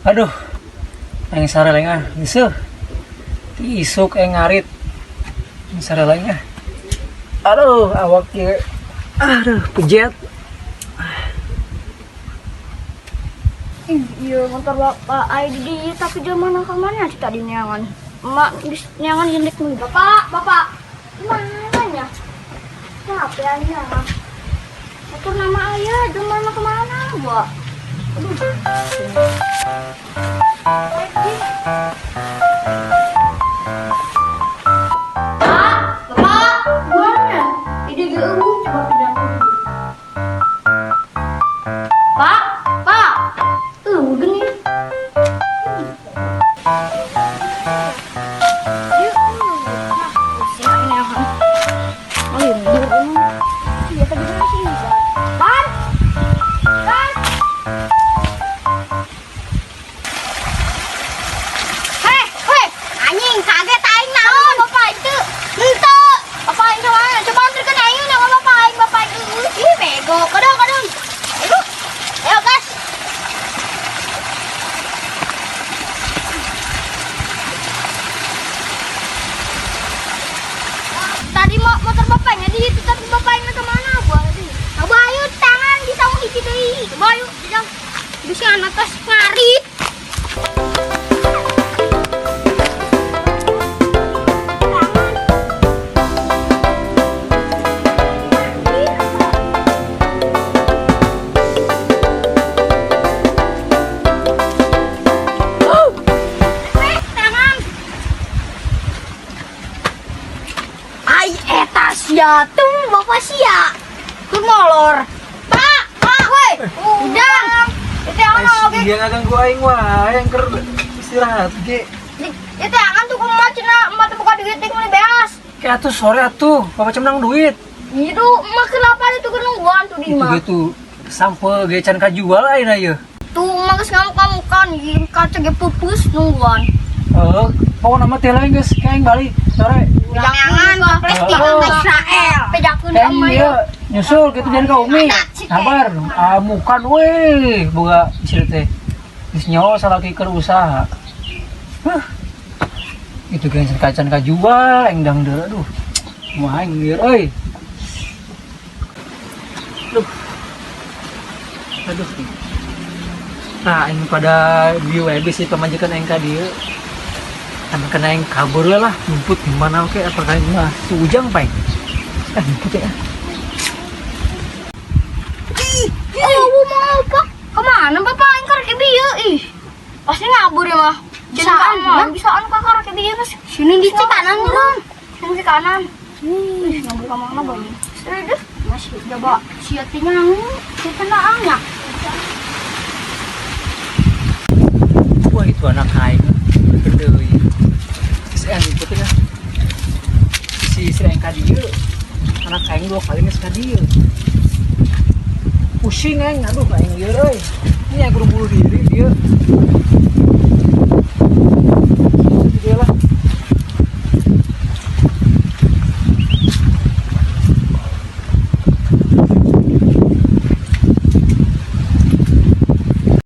Aduh, aing sareleng ah, geuseuh. Ti isuk aing ngarit. Aing sareleng ah. Aduh, awak ieu. Aduh, pejet. Ih, iya motor bapak ayo di dieu tapi di mana ka mana sih tadi neangan. Emak geus neangan jendek meuli. Bapak, bapak. Mana nya? Capek aing mah. Motor nama ayah di mana kemana, Mbak? Aduh. Pak, bapak, mana? Ide geueuh coba pindah. Pak, pak. Gini. Yuk, nah, pusing ini akan. Oh, iya, iya, tadi masih bisa. Pan, pan. Hei, hei, anjing kaget aing naon? Bapak itu. Henteu. Bapak aing mana? Coba anterkeun aing nama bapak aing, bapak aing. Ih, bego. Kadang, kadang. Ayo. Ayo, gas. Tadi mau motor bapaknya di situ, tapi bapaknya kemana gua tadi? Coba ayo tangan di saung hiji deui. Coba ayo, jang. Bisa anak tos ngarit. Tangan. Ai eta sia tuh bapak sia. Keur molor. Pak, pak, woi. Udang. Itu yang oge. Iya ngaganggu aing wae, aing keur istirahat ge. Itu yang tuh kumaha cenah emak teh buka duit teh meuli beas. Kayak atuh sore atuh, bapak menang duit. Itu emak kenapa itu keur nungguan tuh di Itu imah. ge tuh sampe ge can kajual ayeuna ieu. Tuh emak geus ngamuk-ngamukan, ieu kaca ge pupus nungguan. Heeh, pokokna mah teh lain geus kayak aing balik sore. Jangan Palestina ke Israel. Pejakeun ka Kayak emak ieu nyusul kitu jangan ka Umi. Sabar, amukan weh boga istri teh. Geus nyawa salaki keur usaha. Huh. Itu ge can kacan kajual aing dang deui aduh. Kumaha aing lieur euy. Aduh. Aduh. Nah, aing pada di wae bisi pamajikan aing ka dieu. Kan kena aing kabur we lah, jemput di mana oke apa kayak mah si Ujang paeng. Eh, jemput ya. Oh, mau apa? Kemana bapak aing karek bieu ih. Pasti ngabur ya mah. Bisaan mah, bisaan ka karek bieu geus. Sini di kanan turun. Sini di kanan. Ih, ngabur ka mana bayi? Serius? Masih coba sia teh nyangu, sia teh naangnya. Wah, itu anak aing. Deui. Si aing jemput ya. Si istri aing ka dieu. Anak aing dua kali geus ka dieu. Pusing aing, aduh aing lieur euy. Ini aing kudu bunuh diri dia.